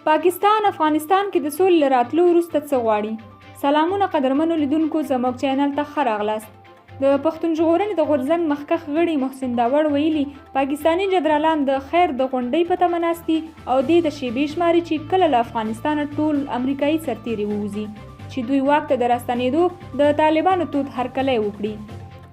پاکستان افغانستان کې د سولې له راتلو وروسته څه غواړي؟ سلامونه قدرمنو لیدونکو، زموږ چینل ته ښه راغلاست. د پښتون ژغورنې د غورځنګ مخکښ غړي محسن داوړ ویلي، پاکستاني جنرالان د خیر د غونډۍ په تمه ناست دي او دې ته شیبې شماري چې کله له افغانستانه ټول امریکایي سرتیري ووځي چې دوی واک ته د راستنېدو د طالبانو تود هرکلی وکړي.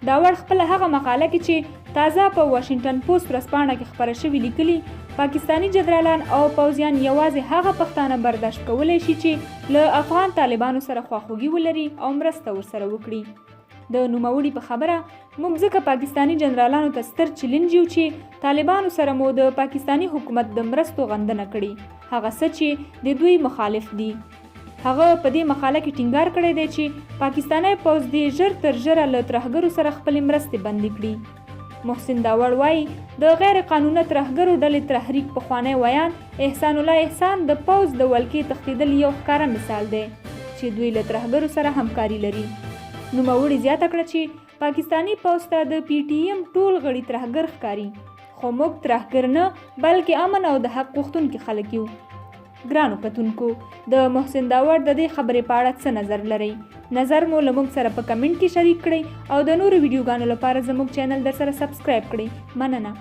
داوړ خپله هغه مقاله کې چې تازه په واشنګټن پوسټ ورځپاڼه کې خپره شوې لیکلي، پاکستاني جنرالان او پوځیان یوازې هغه پښتانه برداشت کولی شي چې له افغان طالبانو سره خواخوږي ولري او مرسته ورسره وکړي. د نوموړي په خبره، موږ ځکه پاکستاني جنرالانو ته ستر چیلنج یو چې طالبانو سره مو د پاکستاني حکومت د مرستو غندنه کړې، هغه څه چې د دوی مخالف دي. هغه په دې مقاله کې ټینګار کړی دی چې پاکستانی پوځ دې ژر تر ژره له ترهګرو سره خپلې مرستې بندې کړي. محسن داوړ وايي، د غیر قانونه ترهګرو ډلې تحریک پخوانی ویاند احسان الله احسان د پوځ له ولکې تښتېدل یو ښکاره مثال دی چې دوی له ترهګرو سره همکاري لري. نوموړي زیاته کړه چې پاکستاني پوځ ته د پي ټي ایم ټول غړي ترهګر ښکاري، خو موږ ترهګر نه بلکې امن او د حق غوښتونکي خلک یو. ګرانو کتونکو، د محسن داوړ د دې خبرې په اړه څه نظر لرئ؟ نظر مو له موږ سره په کمنټ کې شریک کړئ او د نورو ویډیوګانو لپاره زموږ چینل درسره سبسکرایب کړئ. مننه.